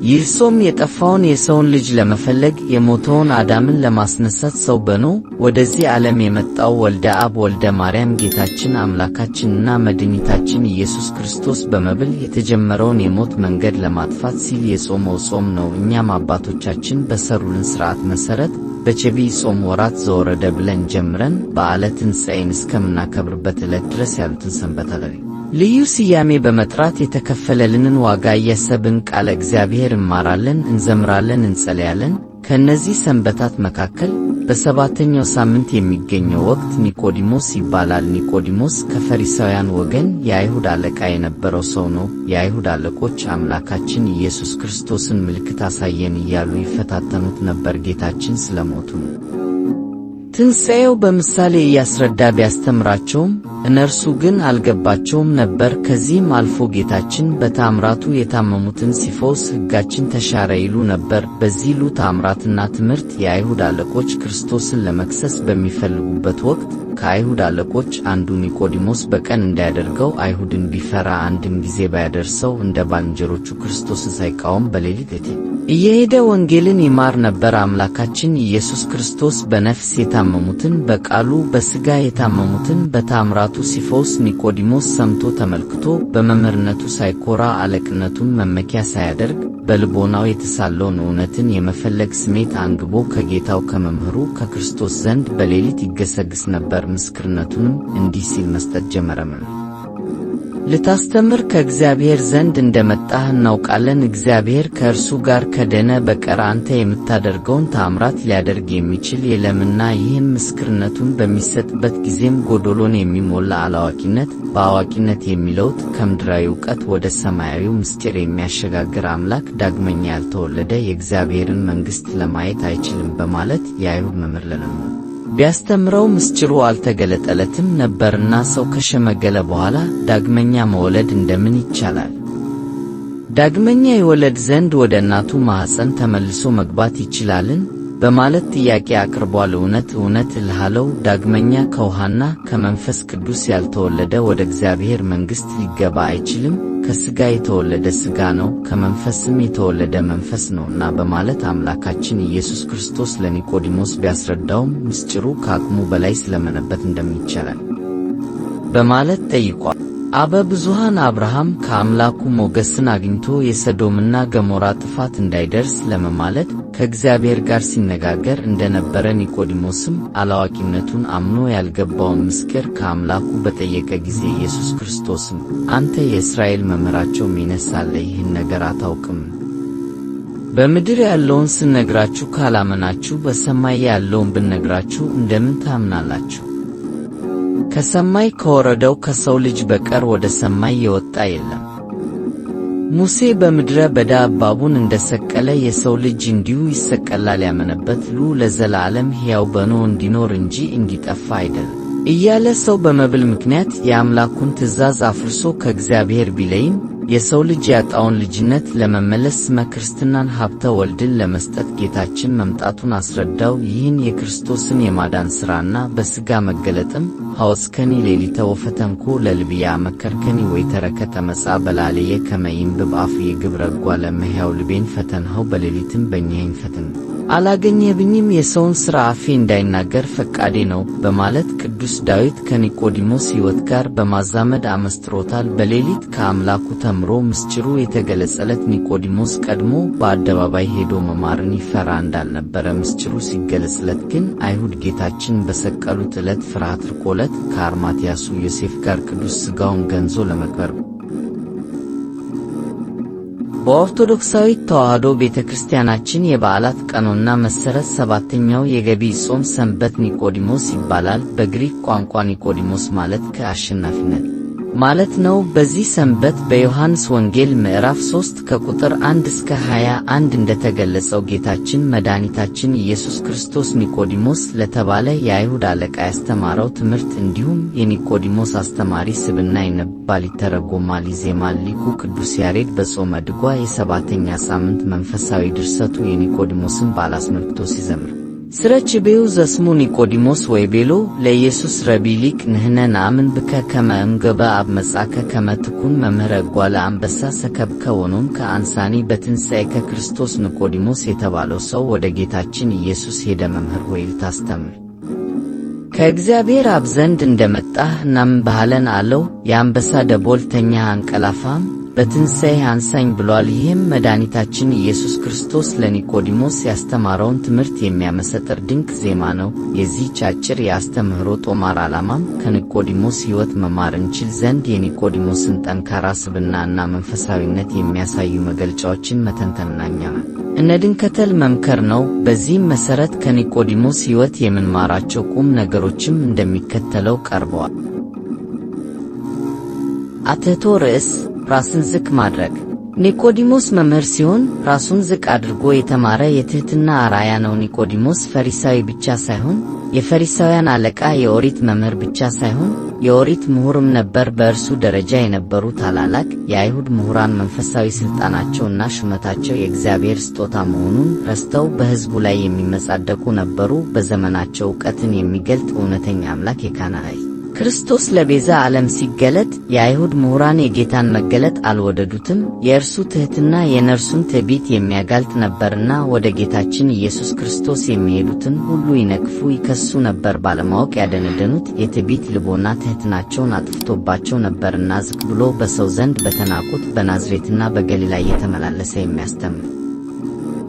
ይህ ጾም የጠፋውን የሰውን ልጅ ለመፈለግ፣ የሞተውን አዳምን ለማስነሳት ሰው በኖ ወደዚህ ዓለም የመጣው ወልደ አብ ወልደ ማርያም ጌታችን አምላካችንና መድኃኒታችን ኢየሱስ ክርስቶስ በመብል የተጀመረውን የሞት መንገድ ለማጥፋት ሲል የጾመው ጾም ነው። እኛም አባቶቻችን በሰሩልን ሥርዓት መሠረት በዐቢይ ጾም ወራት ዘወረደ ብለን ጀምረን በዓለ ትንሣኤን እስከምናከብርበት ዕለት ድረስ ያሉትን ሰንበታት ልዩ ስያሜ በመጥራት የተከፈለልንን ዋጋ እያሰብን ቃለ እግዚአብሔር እንማራለን፣ እንዘምራለን፣ እንጸልያለን። ከእነዚህ ሰንበታት መካከል በሰባተኛው ሳምንት የሚገኘው ወቅት ኒቆዲሞስ ይባላል። ኒቆዲሞስ ከፈሪሳውያን ወገን የአይሁድ አለቃ የነበረው ሰው ነው። የአይሁድ አለቆች አምላካችን ኢየሱስ ክርስቶስን ምልክት አሳየን እያሉ ይፈታተኑት ነበር። ጌታችን ስለሞቱ ነው ትንሣኤው በምሳሌ እያስረዳ ቢያስተምራቸውም እነርሱ ግን አልገባቸውም ነበር። ከዚህም አልፎ ጌታችን በተአምራቱ የታመሙትን ሲፈውስ ሕጋችን ተሻረ ይሉ ነበር። በዚህ ሉ ተአምራትና ትምህርት የአይሁድ አለቆች ክርስቶስን ለመክሰስ በሚፈልጉበት ወቅት ከአይሁድ አለቆች አንዱ ኒቆዲሞስ በቀን እንዳያደርገው አይሁድን ቢፈራ አንድም ጊዜ ባያደርሰው እንደ ባልንጀሮቹ ክርስቶስን ሳይቃወም በሌሊት እየሄደ ወንጌልን ይማር ነበር። አምላካችን ኢየሱስ ክርስቶስ በነፍስ የታመሙትን በቃሉ በሥጋ የታመሙትን በተአምራቱ ሲፈውስ ኒቆዲሞስ ሰምቶ ተመልክቶ በመምህርነቱ ሳይኮራ አለቅነቱን መመኪያ ሳያደርግ በልቦናው የተሳለውን እውነትን የመፈለግ ስሜት አንግቦ ከጌታው ከመምህሩ ከክርስቶስ ዘንድ በሌሊት ይገሰግስ ነበር። ምስክርነቱንም እንዲህ ሲል መስጠት ጀመረም። ልታስተምር ከእግዚአብሔር ዘንድ እንደመጣህ እናውቃለን። እግዚአብሔር ከእርሱ ጋር ከደነ በቀር አንተ የምታደርገውን ተአምራት ሊያደርግ የሚችል የለምና። ይህም ምስክርነቱን በሚሰጥበት ጊዜም ጎዶሎን የሚሞላ አላዋቂነት በአዋቂነት የሚለውጥ፣ ከምድራዊ ዕውቀት ወደ ሰማያዊው ምስጢር የሚያሸጋግር አምላክ ዳግመኛ ያልተወለደ የእግዚአብሔርን መንግሥት ለማየት አይችልም በማለት የአይሁድ መምህር ለነሙ ቢያስተምረው ምስጢሩ አልተገለጠለትም ነበርና ሰው ከሸመገለ በኋላ ዳግመኛ መወለድ እንደምን ይቻላል? ዳግመኛ ይወለድ ዘንድ ወደ እናቱ ማኅፀን ተመልሶ መግባት ይችላልን? በማለት ጥያቄ አቅርቧል። እውነት እውነት እልሃለሁ ዳግመኛ ከውሃና ከመንፈስ ቅዱስ ያልተወለደ ወደ እግዚአብሔር መንግሥት ሊገባ አይችልም። ከሥጋ የተወለደ ሥጋ ነው፣ ከመንፈስም የተወለደ መንፈስ ነውና በማለት አምላካችን ኢየሱስ ክርስቶስ ለኒቆዲሞስ ቢያስረዳውም ምስጢሩ ከአቅሙ በላይ ስለመነበት እንደሚቻላል በማለት ጠይቋል። አበ ብዙኃን አብርሃም ከአምላኩ ሞገስን አግኝቶ የሰዶምና ገሞራ ጥፋት እንዳይደርስ ለመማለድ ከእግዚአብሔር ጋር ሲነጋገር እንደነበረ ኒቆዲሞስም አላዋቂነቱን አምኖ ያልገባውን ምስጢር ከአምላኩ በጠየቀ ጊዜ ኢየሱስ ክርስቶስም አንተ የእስራኤል መምህራቸው ሚነሳለ ይህን ነገር አታውቅም? በምድር ያለውን ስነግራችሁ ካላመናችሁ በሰማይ ያለውን ብነግራችሁ እንደምን ታምናላችሁ? ከሰማይ ከወረደው ከሰው ልጅ በቀር ወደ ሰማይ የወጣ የለም። ሙሴ በምድረ በዳ እባቡን እንደሰቀለ የሰው ልጅ እንዲሁ ይሰቀላል። ያመነበት ሉ ለዘላለም ሕያው በኖ እንዲኖር እንጂ እንዲጠፋ አይደለም እያለ ሰው በመብል ምክንያት የአምላኩን ትእዛዝ አፍርሶ ከእግዚአብሔር ቢለይም የሰው ልጅ ያጣውን ልጅነት ለመመለስ ስመ ክርስትናን ሀብተ ወልድን ለመስጠት ጌታችን መምጣቱን አስረዳው። ይህን የክርስቶስን የማዳን ሥራና በሥጋ መገለጥም ሐወጽከኒ ሌሊተ ወፈተንኮ ለልብየ አመከርከኒ ወኢተረከተ መጽአ በላዕሌየ ከመ ይንብብ አፉየ ግብረ እጓለ እመሕያው። ልቤን ፈተንኸው በሌሊትም በእኛይን ፈትን አላገኘብኝም የሰውን ሥራ አፌ እንዳይናገር ፈቃዴ ነው በማለት ቅዱስ ዳዊት ከኒቆዲሞስ ሕይወት ጋር በማዛመድ አመስጥሮታል። በሌሊት ከአምላኩ ተምሮ ምስጢሩ የተገለጸለት ኒቆዲሞስ ቀድሞ በአደባባይ ሄዶ መማርን ይፈራ እንዳልነበረ ምስጢሩ ሲገለጽለት ግን አይሁድ ጌታችን በሰቀሉት ዕለት ፍርሃት ርቆለት ከአርማትያሱ ዮሴፍ ጋር ቅዱስ ሥጋውን ገንዞ ለመቅበር በኦርቶዶክሳዊት ተዋሕዶ ቤተ ክርስቲያናችን የበዓላት ቀኖና መሠረት ሰባተኛው የዐቢይ ጾም ሰንበት ኒቆዲሞስ ይባላል። በግሪክ ቋንቋ ኒቆዲሞስ ማለት ከአሸናፊነት ማለት ነው። በዚህ ሰንበት በዮሐንስ ወንጌል ምዕራፍ 3 ከቁጥር 1 እስከ 21 እንደተገለጸው ጌታችን መድኃኒታችን ኢየሱስ ክርስቶስ ኒቆዲሞስ ለተባለ የአይሁድ አለቃ ያስተማረው ትምህርት እንዲሁም የኒቆዲሞስ አስተማሪ ስብዕና ይነበባል፣ ይተረጎማል፣ ይዜማል። ሊቁ ቅዱስ ያሬድ በጾመ ድጓ የሰባተኛ ሳምንት መንፈሳዊ ድርሰቱ የኒቆዲሞስን በዓል አስመልክቶ ሲዘምር ስረችቤው ዘስሙ ኒቆዲሞስ ወይቤሎ ለኢየሱስ ረቢ ሊቅ ንሕነ ነአምን ብከ ከመ እምገበ አብ መጻእከ ከመ ትኩን መምህረ እጓለ አንበሳ ሰከብከ ወኖምከ አንሳኒ በትንሣኤከ ክርስቶስ። ኒቆዲሞስ የተባለው ሰው ወደ ጌታችን ኢየሱስ ሄደ። መምህር ሆይ፣ ልታስተምር ከእግዚአብሔር አብ ዘንድ እንደመጣህ እናምንብሃለን አለው። የአንበሳ ደቦል ተኛህ አንቀላፋም፣ በትንሣኤህ አንሳኝ ብሏል። ይህም መድኃኒታችን ኢየሱስ ክርስቶስ ለኒቆዲሞስ ያስተማረውን ትምህርት የሚያመሰጥር ድንቅ ዜማ ነው። የዚህች አጭር የአስተምህሮ ጦማር ዓላማም ከኒቆዲሞስ ሕይወት መማር እንችል ዘንድ የኒቆዲሞስን ጠንካራ ስብዕና እና መንፈሳዊነት የሚያሳዩ መገለጫዎችን መተንተንና እኛም እንድንከተል መምከር ነው። በዚህም መሠረት ከኒቆዲሞስ ሕይወት የምንማራቸው ቁም ነገሮችም እንደሚከተለው ቀርበዋል። አትሕቶ ርእስ፣ ራስን ዝቅ ማድረግ። ኒቆዲሞስ መምህር ሲሆን ራሱን ዝቅ አድርጎ የተማረ የትሕትና አርአያ ነው። ኒቆዲሞስ ፈሪሳዊ ብቻ ሳይሆን የፈሪሳውያን አለቃ፣ የኦሪት መምህር ብቻ ሳይሆን የኦሪት ምሁርም ነበር። በእርሱ ደረጃ የነበሩ ታላላቅ የአይሁድ ምሁራን መንፈሳዊ ሥልጣናቸውና ሹመታቸው የእግዚአብሔር ስጦታ መሆኑን ረስተው በሕዝቡ ላይ የሚመጻደቁ ነበሩ። በዘመናቸው እውቀትን የሚገልጥ እውነተኛ አምላክ የካናይ ክርስቶስ ለቤዛ ዓለም ሲገለጥ የአይሁድ ምሁራን የጌታን መገለጥ አልወደዱትም። የእርሱ ትሕትና የእነርሱን ትዕቢት የሚያጋልጥ ነበርና ወደ ጌታችን ኢየሱስ ክርስቶስ የሚሄዱትን ሁሉ ይነቅፉ፣ ይከሱ ነበር። ባለማወቅ ያደነደኑት የትዕቢት ልቦና ትሕትናቸውን አጥፍቶባቸው ነበርና ዝቅ ብሎ በሰው ዘንድ በተናቁት በናዝሬትና በገሊላ እየተመላለሰ የሚያስተምር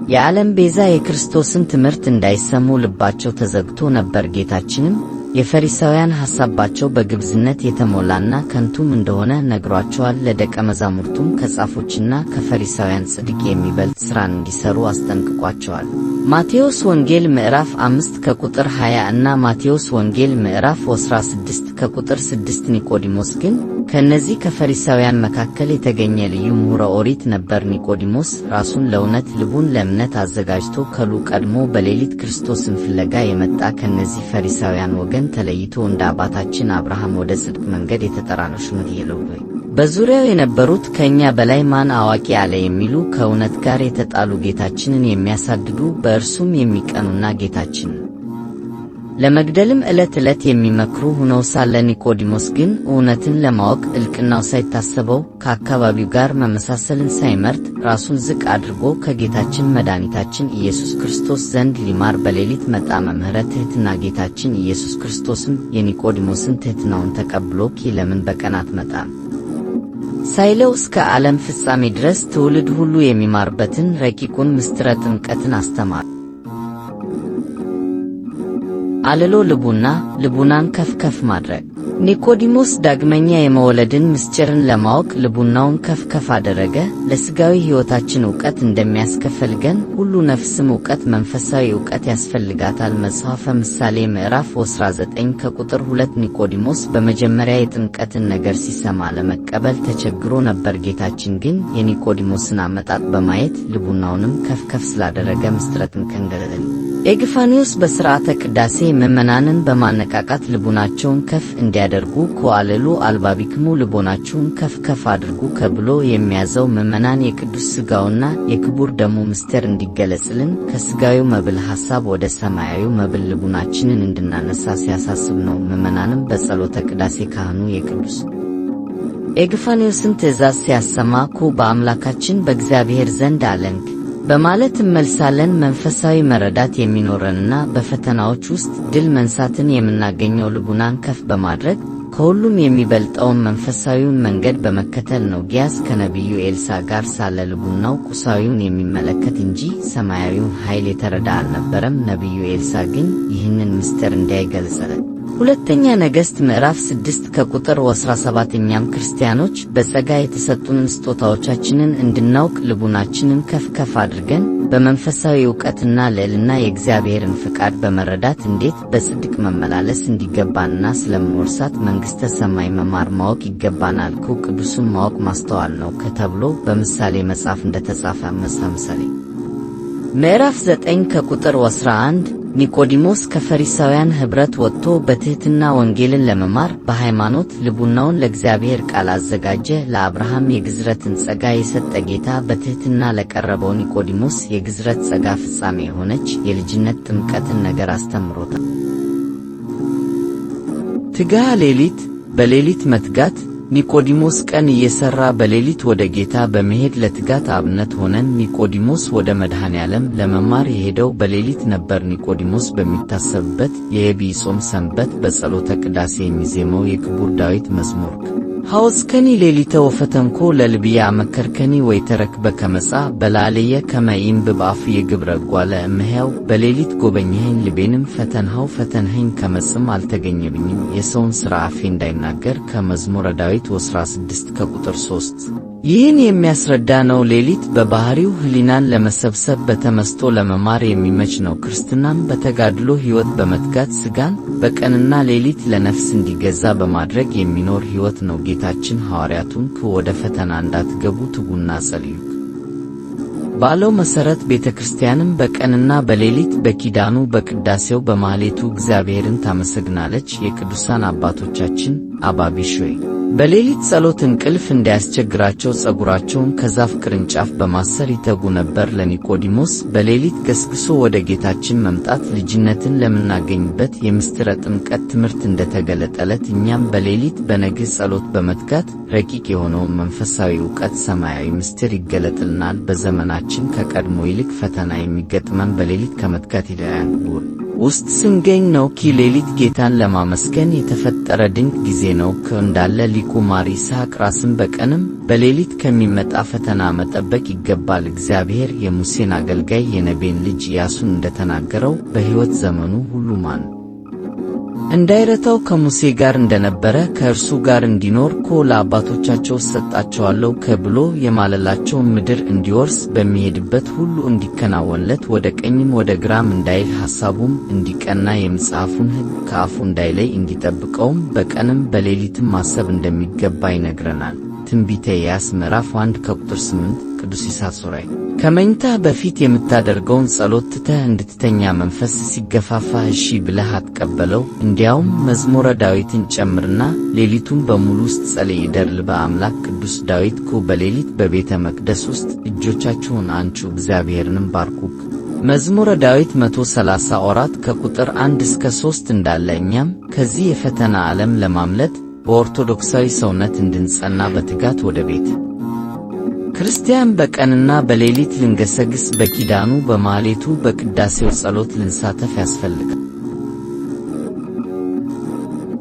የዓለም ቤዛ የክርስቶስን ትምህርት እንዳይሰሙ ልባቸው ተዘግቶ ነበር። ጌታችንም የፈሪሳውያን ሐሳባቸው በግብዝነት የተሞላና ከንቱም እንደሆነ ነግሯቸዋል። ለደቀ መዛሙርቱም ከጻፎችና ከፈሪሳውያን ጽድቅ የሚበልጥ ሥራን እንዲሰሩ አስጠንቅቋቸዋል። ማቴዎስ ወንጌል ምዕራፍ 5 ከቁጥር 20 እና ማቴዎስ ወንጌል ምዕራፍ 16 ከቁጥር 6። ኒቆዲሞስ ግን ከእነዚህ ከፈሪሳውያን መካከል የተገኘ ልዩ ምሁረ ኦሪት ነበር። ኒቆዲሞስ ራሱን ለእውነት፣ ልቡን ለእምነት አዘጋጅቶ ከሉ ቀድሞ በሌሊት ክርስቶስን ፍለጋ የመጣ፣ ከእነዚህ ፈሪሳውያን ወገን ተለይቶ እንደ አባታችን አብርሃም ወደ ጽድቅ መንገድ የተጠራ ነው። ሹመት በዙሪያው የነበሩት ከእኛ በላይ ማን አዋቂ አለ የሚሉ፣ ከእውነት ጋር የተጣሉ፣ ጌታችንን የሚያሳድዱ፣ በእርሱም የሚቀኑና ጌታችንን ለመግደልም ዕለት ዕለት የሚመክሩ ሆነው ሳለ፣ ኒቆዲሞስ ግን እውነትን ለማወቅ እልቅናው ሳይታሰበው፣ ከአካባቢው ጋር መመሳሰልን ሳይመርጥ ራሱን ዝቅ አድርጎ ከጌታችን መድኃኒታችን ኢየሱስ ክርስቶስ ዘንድ ሊማር በሌሊት መጣ። መምህረ ትሕትና ጌታችን ኢየሱስ ክርስቶስም የኒቆዲሞስን ትሕትናውን ተቀብሎ ኪ ለምን በቀን አትመጣም ሳይለው እስከ ዓለም ፍጻሜ ድረስ ትውልድ ሁሉ የሚማርበትን ረቂቁን ምስጢረ ጥምቀትን አስተማረ። አልሎ ልቡና፣ ልቡናን ከፍ ከፍ ማድረግ። ኒቆዲሞስ ዳግመኛ የመወለድን ምስጢርን ለማወቅ ልቡናውን ከፍ ከፍ አደረገ። ለሥጋዊ ሕይወታችን ዕውቀት እንደሚያስከፈልገን ሁሉ ነፍስም ዕውቀት፣ መንፈሳዊ ዕውቀት ያስፈልጋታል። መጽሐፈ ምሳሌ ምዕራፍ 19 ከቁጥር 2። ኒቆዲሞስ በመጀመሪያ የጥምቀትን ነገር ሲሰማ ለመቀበል ተቸግሮ ነበር። ጌታችን ግን የኒቆዲሞስን አመጣጥ በማየት ልቡናውንም ከፍ ከፍ ስላደረገ ምስጢረ ጥምቀትን ገለጠለት። ኤግፋኒዮስ በሥርዓተ ቅዳሴ ምዕመናንን በማነቃቃት ልቡናቸውን ከፍ እንዲያደርጉ ከአልሉ አልባቢክሙ፣ ልቦናችሁን ከፍ ከፍ አድርጉ ከብሎ የሚያዘው ምዕመናን የቅዱስ ሥጋውና የክቡር ደሙ ምስጢር እንዲገለጽልን ከሥጋዊው መብል ሐሳብ ወደ ሰማያዊው መብል ልቡናችንን እንድናነሳ ሲያሳስብ ነው። ምዕመናንም በጸሎተ ቅዳሴ ካህኑ የቅዱስ ኤግፋኒዮስን ትእዛዝ ሲያሰማ ኩ በአምላካችን በእግዚአብሔር ዘንድ አለንክ በማለት እመልሳለን። መንፈሳዊ መረዳት የሚኖረንና በፈተናዎች ውስጥ ድል መንሳትን የምናገኘው ልቡናን ከፍ በማድረግ ከሁሉም የሚበልጠውን መንፈሳዊውን መንገድ በመከተል ነው። ግያዝ ከነቢዩ ኤልሳ ጋር ሳለ ልቡናው ቁሳዊውን የሚመለከት እንጂ ሰማያዊውን ኃይል የተረዳ አልነበረም። ነቢዩ ኤልሳ ግን ይህንን ምስጢር እንዲያይ ገለጸለት። ሁለተኛ ነገሥት ምዕራፍ 6 ከቁጥር 17። እኛም ክርስቲያኖች በጸጋ የተሰጡንን ስጦታዎቻችንን እንድናውቅ ልቡናችንን ከፍ ከፍ አድርገን በመንፈሳዊ ዕውቀትና ልዕልና የእግዚአብሔርን ፍቃድ በመረዳት እንዴት በጽድቅ መመላለስ እንዲገባንና ስለምንወርሳት መንግሥተ ሰማይ መማር ማወቅ ይገባናል። ኩ ቅዱሱን ማወቅ ማስተዋል ነው ከተብሎ በምሳሌ መጽሐፍ እንደተጻፈ መጽሐፈ ምሳሌ ምዕራፍ 9 ከቁጥር 11። ኒቆዲሞስ ከፈሪሳውያን ኅብረት ወጥቶ በትሕትና ወንጌልን ለመማር በሃይማኖት ልቡናውን ለእግዚአብሔር ቃል አዘጋጀ። ለአብርሃም የግዝረትን ጸጋ የሰጠ ጌታ በትሕትና ለቀረበው ኒቆዲሞስ የግዝረት ጸጋ ፍጻሜ የሆነች የልጅነት ጥምቀትን ነገር አስተምሮታል። ትግሃ ሌሊት፣ በሌሊት መትጋት። ኒቆዲሞስ ቀን እየሠራ በሌሊት ወደ ጌታ በመሄድ ለትጋት አብነት ሆነን። ኒቆዲሞስ ወደ መድኃኔዓለም ለመማር የሄደው በሌሊት ነበር። ኒቆዲሞስ በሚታሰብበት የዐቢይ ጾም ሰንበት በጸሎተ ቅዳሴ የሚዜመው የክቡር ዳዊት መዝሙር ሐወጽከኒ ሌሊተ ወፈተንኮ ለልብየ አመከርከኒ ወኢተረክበ ከመጻ በላዕሌየ ከመ ኢንብብ አፉየ ግብረ እጓለ እመሕያው። በሌሊት ጎበኘኸኝ ልቤንም ፈተንኸው ፈተንኸኝ ከመጽም አልተገኘብኝም የሰውን ሥራ አፌ እንዳይናገር ከመዝሙረ ዳዊት 16 ከቁጥር 3 ይህን የሚያስረዳ ነው። ሌሊት በባህሪው ሕሊናን ለመሰብሰብ በተመስጦ ለመማር የሚመች ነው። ክርስትናም በተጋድሎ ሕይወት በመትጋት ሥጋን በቀንና ሌሊት ለነፍስ እንዲገዛ በማድረግ የሚኖር ሕይወት ነው። ጌታችን ሐዋርያቱን ወደ ፈተና እንዳትገቡ ትጉና ጸልዩ ባለው መሠረት ቤተ ክርስቲያንም በቀንና በሌሊት በኪዳኑ በቅዳሴው በማኅሌቱ እግዚአብሔርን ታመሰግናለች። የቅዱሳን አባቶቻችን አባ ቢሾይ በሌሊት ጸሎት እንቅልፍ እንዳያስቸግራቸው ጸጉራቸውን ከዛፍ ቅርንጫፍ በማሰር ይተጉ ነበር። ለኒቆዲሞስ በሌሊት ገስግሶ ወደ ጌታችን መምጣት ልጅነትን ለምናገኝበት የምስጢረ ጥምቀት ትምህርት እንደተገለጠለት እኛም በሌሊት በነግህ ጸሎት በመትጋት ረቂቅ የሆነውን መንፈሳዊ ዕውቀት ሰማያዊ ምስጢር ይገለጥልናል። በዘመናችን ከቀድሞ ይልቅ ፈተና የሚገጥመን በሌሊት ከመትጋት ይለያል ውስጥ ስንገኝ ነው። ኪ ሌሊት ጌታን ለማመስገን የተፈጠረ ድንቅ ጊዜ ነው ከ እንዳለ ሊቁ ማር ይስሐቅ ራስን በቀንም በሌሊት ከሚመጣ ፈተና መጠበቅ ይገባል። እግዚአብሔር የሙሴን አገልጋይ የነዌን ልጅ ኢያሱን እንደተናገረው በሕይወት ዘመኑ ሁሉ ማን እንዳይረታው ከሙሴ ጋር እንደነበረ ከእርሱ ጋር እንዲኖር ኮ ለአባቶቻቸው እሰጣቸዋለሁ ከብሎ የማለላቸውን ምድር እንዲወርስ በሚሄድበት ሁሉ እንዲከናወንለት ወደ ቀኝም ወደ ግራም እንዳይል ሐሳቡም እንዲቀና የመጽሐፉን ሕግ ከአፉ እንዳይለይ እንዲጠብቀውም በቀንም በሌሊትም ማሰብ እንደሚገባ ይነግረናል። ትንቢተ ኢሳይያስ ምዕራፍ 1 ከቁጥር 8። ቅዱስ ይስሐቅ ሱራይ ከመኝታህ በፊት የምታደርገውን ጸሎት ትተህ እንድትተኛ መንፈስ ሲገፋፋህ እሺ ብለህ አትቀበለው። እንዲያውም መዝሙረ ዳዊትን ጨምርና ሌሊቱን በሙሉ ስትጸልይ እደር። ልበ አምላክ ቅዱስ ዳዊት ኮ በሌሊት በቤተ መቅደስ ውስጥ እጆቻችሁን አንቹ እግዚአብሔርንም ባርኩክ መዝሙረ ዳዊት 134 ከቁጥር 1 እስከ 3 እንዳለ እኛም ከዚህ የፈተና ዓለም ለማምለጥ በኦርቶዶክሳዊ ሰውነት እንድንጸና በትጋት ወደ ቤተ ክርስቲያን በቀንና በሌሊት ልንገሰግስ በኪዳኑ በማኅሌቱ በቅዳሴው ጸሎት ልንሳተፍ ያስፈልጋል።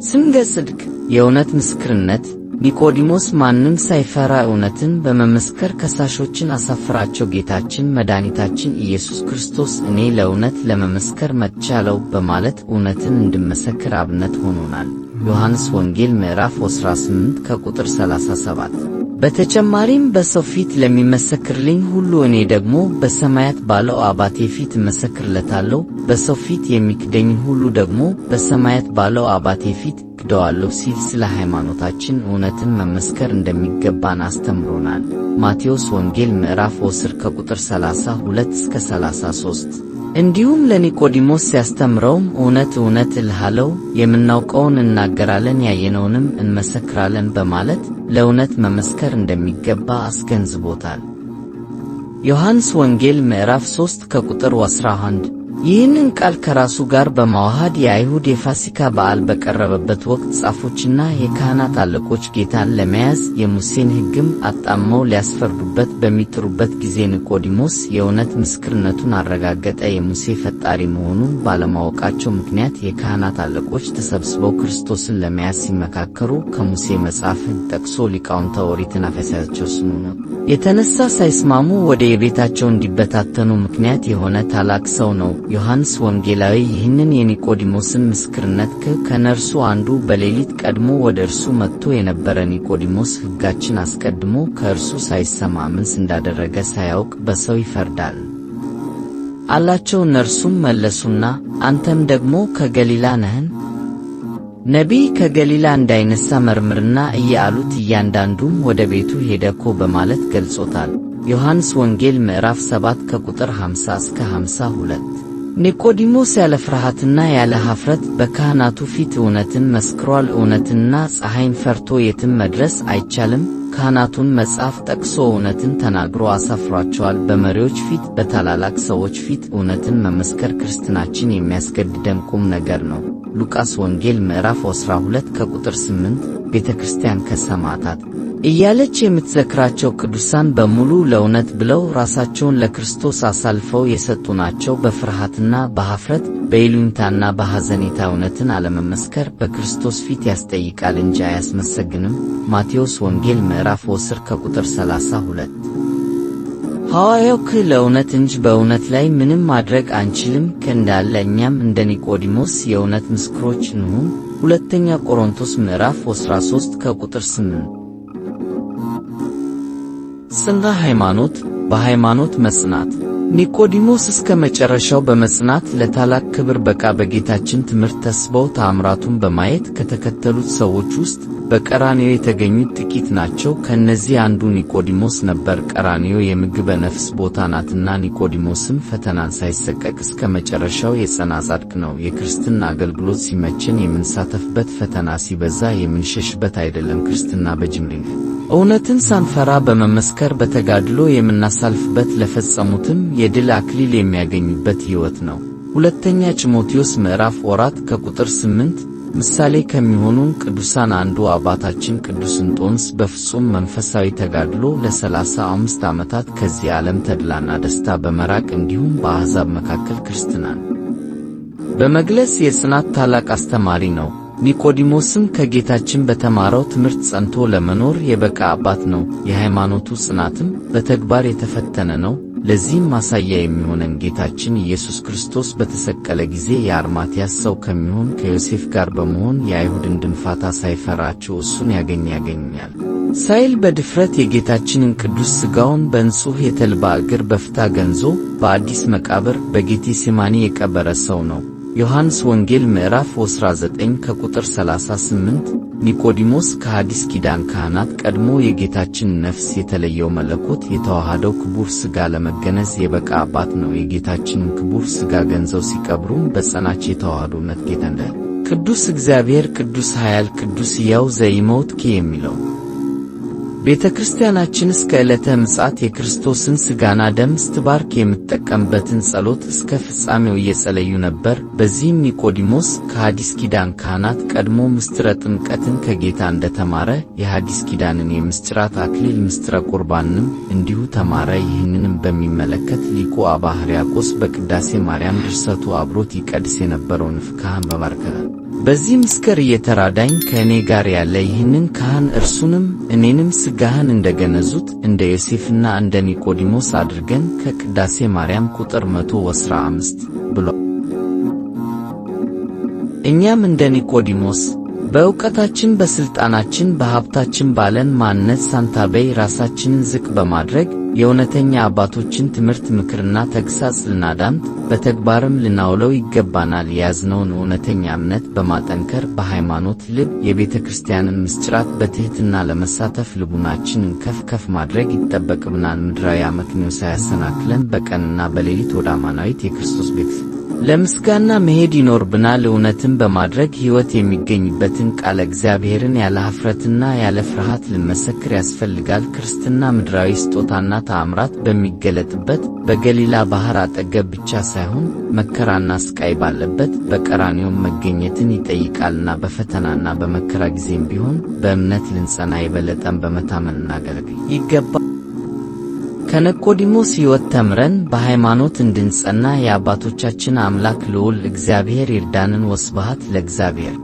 ስንገ ጽድቅ የእውነት ምስክርነት። ኒቆዲሞስ ማንም ሳይፈራ እውነትን በመመስከር ከሳሾችን አሳፍራቸው። ጌታችን መድኃኒታችን ኢየሱስ ክርስቶስ እኔ ለእውነት ለመመስከር መጥቻለሁ በማለት እውነትን እንድመሰክር አብነት ሆኖናል። ዮሐንስ ወንጌል ምዕራፍ 18 ከቁጥር 37። በተጨማሪም በሰው ፊት ለሚመሰክርልኝ ሁሉ እኔ ደግሞ በሰማያት ባለው አባቴ ፊት እመሰክርለታለሁ፣ በሰው ፊት የሚክደኝ ሁሉ ደግሞ በሰማያት ባለው አባቴ ፊት ክደዋለሁ ሲል ስለ ሃይማኖታችን እውነትን መመስከር እንደሚገባን አስተምሮናል። ማቴዎስ ወንጌል ምዕራፍ 10 ከቁጥር 32 እስከ 33። እንዲሁም ለኒቆዲሞስ ሲያስተምረውም እውነት እውነት እልሃለሁ የምናውቀውን እናገራለን ያየነውንም እንመሰክራለን በማለት ለእውነት መመስከር እንደሚገባ አስገንዝቦታል። ዮሐንስ ወንጌል ምዕራፍ 3 ከቁጥር 11። ይህንን ቃል ከራሱ ጋር በማዋሃድ የአይሁድ የፋሲካ በዓል በቀረበበት ወቅት ጻፎችና የካህናት አለቆች ጌታን ለመያዝ የሙሴን ሕግም አጣመው ሊያስፈርዱበት በሚጥሩበት ጊዜ ኒቆዲሞስ የእውነት ምስክርነቱን አረጋገጠ። የሙሴ ፈጣሪ መሆኑን ባለማወቃቸው ምክንያት የካህናት አለቆች ተሰብስበው ክርስቶስን ለመያዝ ሲመካከሩ ከሙሴ መጽሐፍ ሕግ ጠቅሶ ሊቃውንተ ኦሪትን አፈሳቸው ስሙ ነው የተነሳ ሳይስማሙ ወደ የቤታቸው እንዲበታተኑ ምክንያት የሆነ ታላቅ ሰው ነው። ዮሐንስ ወንጌላዊ ይህንን የኒቆዲሞስን ምስክርነት ከነርሱ አንዱ በሌሊት ቀድሞ ወደ እርሱ መጥቶ የነበረ ኒቆዲሞስ ሕጋችን አስቀድሞ ከእርሱ ሳይሰማ ምንስ እንዳደረገ ሳያውቅ በሰው ይፈርዳል አላቸው። እነርሱም መለሱና አንተም ደግሞ ከገሊላ ነህን? ነቢይ ከገሊላ እንዳይነሳ መርምርና እያሉት እያንዳንዱም ወደ ቤቱ ሄደ እኮ በማለት ገልጾታል። ዮሐንስ ወንጌል ምዕራፍ 7 ከቁጥር 50 እስከ 52። ኒቆዲሞስ ያለ ፍርሃትና ያለ ኀፍረት በካህናቱ ፊት እውነትን መስክሯል። እውነትንና ፀሐይን ፈርቶ የትም መድረስ አይቻልም። ካህናቱን መጽሐፍ ጠቅሶ እውነትን ተናግሮ አሳፍሯቸዋል። በመሪዎች ፊት፣ በታላላቅ ሰዎች ፊት እውነትን መመስከር ክርስትናችን የሚያስገድደን ቁም ነገር ነው። ሉቃስ ወንጌል ምዕራፍ 12 ከቁጥር 8። ቤተ ክርስቲያን ከሰማዕታት እያለች የምትዘክራቸው ቅዱሳን በሙሉ ለእውነት ብለው ራሳቸውን ለክርስቶስ አሳልፈው የሰጡ ናቸው። በፍርሃትና በኀፍረት፣ በይሉኝታና በሐዘኔታ እውነትን አለመመስከር በክርስቶስ ፊት ያስጠይቃል እንጂ አያስመሰግንም። ማቴዎስ ወንጌል ምዕራፍ 10 ከቁጥር 32። ሐዋርያው ለእውነት እንጂ በእውነት ላይ ምንም ማድረግ አንችልም እንዳለ እኛም እንደ ኒቆዲሞስ የእውነት ምስክሮች እንሁን። ሁለተኛ ቆሮንቶስ ምዕራፍ 13 ከቁጥር 8። ጽና ሃይማኖት፣ በሃይማኖት መጽናት። ኒቆዲሞስ እስከ መጨረሻው በመጽናት ለታላቅ ክብር በቃ። በጌታችን ትምህርት ተስበው ተአምራቱን በማየት ከተከተሉት ሰዎች ውስጥ በቀራንዮ የተገኙት ጥቂት ናቸው። ከእነዚህ አንዱ ኒቆዲሞስ ነበር። ቀራንዮ የምግበ ነፍስ ቦታ ናትና ኒቆዲሞስም ፈተናን ሳይሰቀቅ እስከ መጨረሻው የጸና ጻድቅ ነው። የክርስትና አገልግሎት ሲመቸን የምንሳተፍበት፣ ፈተና ሲበዛ የምንሸሽበት አይደለም። ክርስትና በጅምር እውነትን ሳንፈራ በመመስከር በተጋድሎ የምናሳልፍበት፣ ለፈጸሙትም የድል አክሊል የሚያገኙበት ሕይወት ነው። ሁለተኛ ጢሞቴዎስ ምዕራፍ 4 ከቁጥር 8። ምሳሌ ከሚሆኑን ቅዱሳን አንዱ አባታችን ቅዱስ እንጦንስ በፍጹም መንፈሳዊ ተጋድሎ ለ35 ዓመታት ከዚህ ዓለም ተድላና ደስታ በመራቅ እንዲሁም በአሕዛብ መካከል ክርስትናን በመግለጽ የጽናት ታላቅ አስተማሪ ነው። ኒቆዲሞስም ከጌታችን በተማረው ትምህርት ጸንቶ ለመኖር የበቃ አባት ነው። የሃይማኖቱ ጽናትም በተግባር የተፈተነ ነው። ለዚህም ማሳያ የሚሆነን ጌታችን ኢየሱስ ክርስቶስ በተሰቀለ ጊዜ የአርማትያስ ሰው ከሚሆን ከዮሴፍ ጋር በመሆን የአይሁድን ድንፋታ ሳይፈራቸው እሱን ያገኝ ያገኛል ሳይል በድፍረት የጌታችንን ቅዱስ ሥጋውን በንጹሕ የተልባ እግር በፍታ ገንዞ በአዲስ መቃብር በጌቴሴማኒ የቀበረ ሰው ነው። ዮሐንስ ወንጌል ምዕራፍ 19 ከቁጥር 38። ኒቆዲሞስ ከሐዲስ ኪዳን ካህናት ቀድሞ የጌታችን ነፍስ የተለየው መለኮት የተዋሃደው ክቡር ሥጋ ለመገነዝ የበቃ አባት ነው። የጌታችንን ክቡር ሥጋ ገንዘው ሲቀብሩም በጸናች የተዋህዶ እምነት ጌታ እንደ ቅዱስ እግዚአብሔር ቅዱስ ኃያል ቅዱስ ሕያው ዘኢይመውት የሚለው ቤተ ክርስቲያናችን እስከ ዕለተ ምጽአት የክርስቶስን ሥጋና ደም ስትባርክ የምትጠቀምበትን ጸሎት እስከ ፍጻሜው እየጸለዩ ነበር። በዚህም ኒቆዲሞስ ከሐዲስ ኪዳን ካህናት ቀድሞ ምስጢረ ጥምቀትን ከጌታ እንደተማረ የሐዲስ ኪዳንን የምስጢራት አክሊል ምስጢረ ቁርባንንም እንዲሁ ተማረ። ይህንንም በሚመለከት ሊቁ አባ ሕርያቆስ በቅዳሴ ማርያም ድርሰቱ አብሮት ይቀድስ የነበረውን ካህን በባርከ በዚህ ምስክር እየተራዳኝ ከእኔ ጋር ያለ ይህንን ካህን እርሱንም እኔንም ሥጋህን እንደገነዙት እንደ ዮሴፍና እንደ ኒቆዲሞስ አድርገን ከቅዳሴ ማርያም ቁጥር 115 ብሏል። እኛም እንደ ኒቆዲሞስ በእውቀታችን፣ በስልጣናችን፣ በሀብታችን ባለን ማንነት ሳንታበይ ራሳችንን ዝቅ በማድረግ የእውነተኛ አባቶችን ትምህርት፣ ምክርና ተግሣጽ ልናዳምጥ በተግባርም ልናውለው ይገባናል። የያዝነውን እውነተኛ እምነት በማጠንከር በሃይማኖት ልብ የቤተ ክርስቲያንን ምስጢራት በትሕትና ለመሳተፍ ልቡናችንን ከፍ ከፍ ማድረግ ይጠበቅብናል። ምድራዊ አመክንዮ ሳያሰናክለን በቀንና በሌሊት ወደ አማናዊት የክርስቶስ ቤት ለምስጋና መሄድ ይኖርብናል። እውነትን በማድረግ ሕይወት የሚገኝበትን ቃለ እግዚአብሔርን ያለ ኀፍረትና ያለ ፍርሃት ልንመሰክር ያስፈልጋል። ክርስትና ምድራዊ ስጦታና ተአምራት በሚገለጥበት በገሊላ ባሕር አጠገብ ብቻ ሳይሆን መከራና ስቃይ ባለበት በቀራንዮም መገኘትን ይጠይቃልና በፈተናና በመከራ ጊዜም ቢሆን በእምነት ልንጸና የበለጠን በመታመን እናገለግል ይገባል። ከኒቆዲሞስ ሕይወት ተምረን በሃይማኖት እንድንጸና የአባቶቻችን አምላክ ልዑል እግዚአብሔር ይርዳንን። ወስብሐት ለእግዚአብሔር።